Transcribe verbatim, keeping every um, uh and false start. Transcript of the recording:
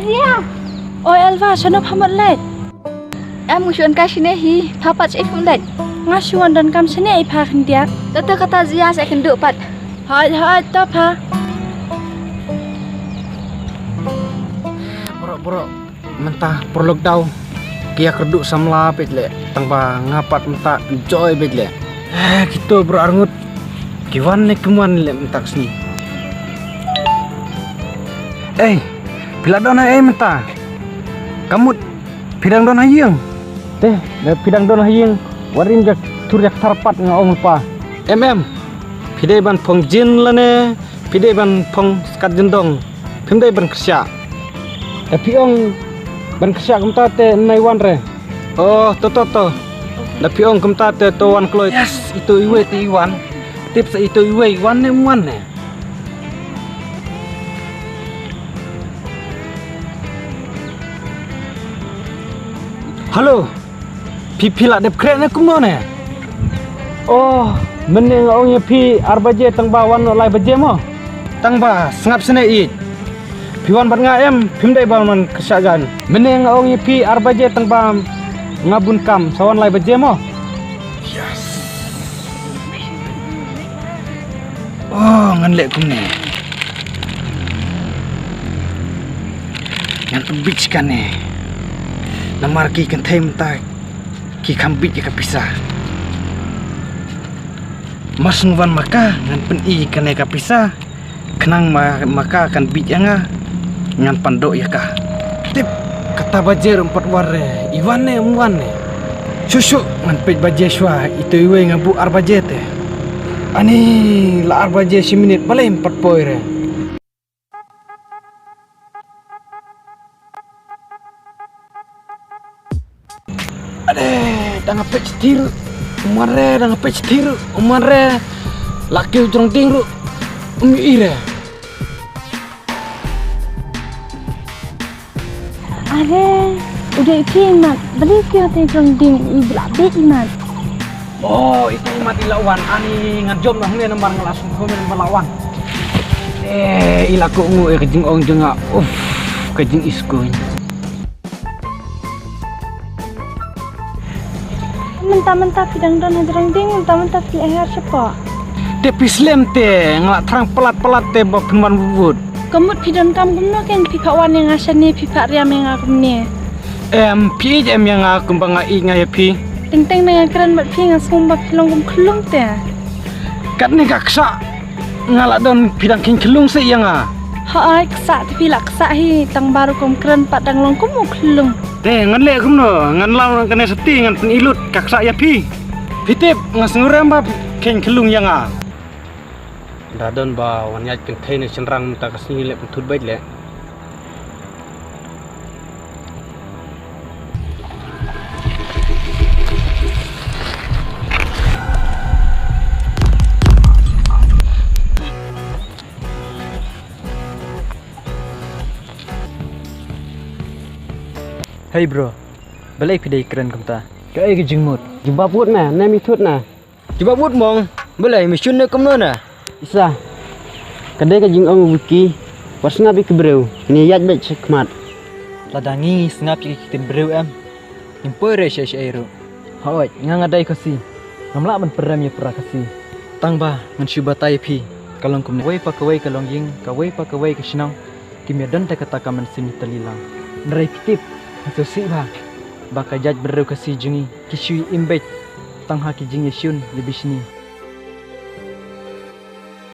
Zia. Oi Elva, shano pha mut leit? Em, nga shu wan kai shane hi, pha pat shaei phim leit? Nga shu wan donkam shane ïa pha khyndiat. To to kata Zia, sa kynduh pat. Hooid hooid, to pha. Bro bro, mynta por lockdown ki ïa kyrduh samla peit leh, tang ba nga pat mynta enjoy peit leh. Eh, kito bro arngut ki wan ne kim wan leh mynta ka sngi. Ei, phi la don ha ei mynta? Ka mut phi dang don ha ïing? Te, da phi dang don ha ïing, wat rim jak thur jak thar pat nga ong lypa. Em em, phi dei ban phong jin lane phi dei ban phong skat jin dong? Phim dei ban kyrsha. Da phi ong ban kyrsha kumta te nai wan re. Oh, to to to. Da phi ong kumta te to wan kloi. Yes, ito iwei te iwan. Tip sa ito iwei wan ne wan ne. Hello. Phi phi la dep khreh ne kumno ne? Oh, mynne nga ong ïa phi ar baje tang ba wan noh lai baje mo. Tang ba sngap sne ïeit. Phi wan bad nga em, phim dei ba man kyrsha gan. Mynne nga ong ïa phi ar baje tang ba nga bun kam, sa wan lai baje mo. Yes. Oh, ngan leh kumne. Ngan pynbit kane. Namar ki kynthei mynta ki kham bit ïa ka pisa. Mar shu wan ma ka ngan pyni kane ka pisa. Khnang ma, ma ka kan bit ïa nga, ngan pyndoh ïa ka. Tip, kata baje ruh em pat wan re, i wan ne em wan ne. Shu shu ngan peit baje shuwa, ito iwei nga buh ar baje te. Ani la ar baje shi minit balei em pat poi re. Ade, dang peit stir. Umare, dang peit stir. Umare. Laki ujrong ding ruh. Um ire. Are, udah iti mat. Beli kyo te ujrong ding i belak bit i mat. Oh, ito i mat i la wan. Ani ngan jop na hne namar nga la sum hne namar la wan. Eh, i la ko ngu eh ka jingong jong nga. Uff, ka jingïaskun. Mynta mynta phi dang don ha jrong ding, mynta mynta phi la hiar shapoh. Te phi slem te, nga la thrang palat palat te ba phin wan wut wut. Ka mut phi donkam kumno kein phi phah wan ïa nga shane, phi phah riam ïa nga kumne. Em, phi ïeit em ïa nga kumba nga ïeit nga ïa phi? Teng teng nga kren bad phi nga sngew ba phi long kum khyllung te. Katne ka ksah nga la don phi dang kheiñ khyllung seh ïa nga. Hooid, ksah te phi la ksah hi, tang ba rukom kren pat dang long kum u khyllung. Te ngan leh kumno, ngan lam kane sati ngan pyn-i lut ka ksah ïa phi. Phi tip nga sngew rem ba phi kheiñ khyllung ïa nga. Da don ba wan ïaid kynthei ne shynrang mynta ka sngi leh pynthut beit leh. Hei bro, balei phi dei kren kumta? Kaei ka jingmut? Jubab wut me, ne mi thut ne? Jubab wut mong, balei mi shun ne kumno ne? Isa, ka dei ka jingong u Wiki, wat sngap ïa ki briew, kine ïaid beit sha khmat. Lada ngi sngap ïa ki ktien briew em, ngim poi re shaei shaei ruh. Hooid, nga nga dei Khasi, ngam lah ban pyrem ïa para Khasi. Tang ba ngan shu batai ïa phi, ka long kumne. Kawei pa kawei ka longïing, kawei pa kawei ka shnong, kim ïadon te kata ka mynsiem ïatylli lang. Hynrei phi tip, nga sngewsih bha ba ka jaitbynriew Khasi jong ngi ki shu im beit tang ha ki jingïashun ïabishni.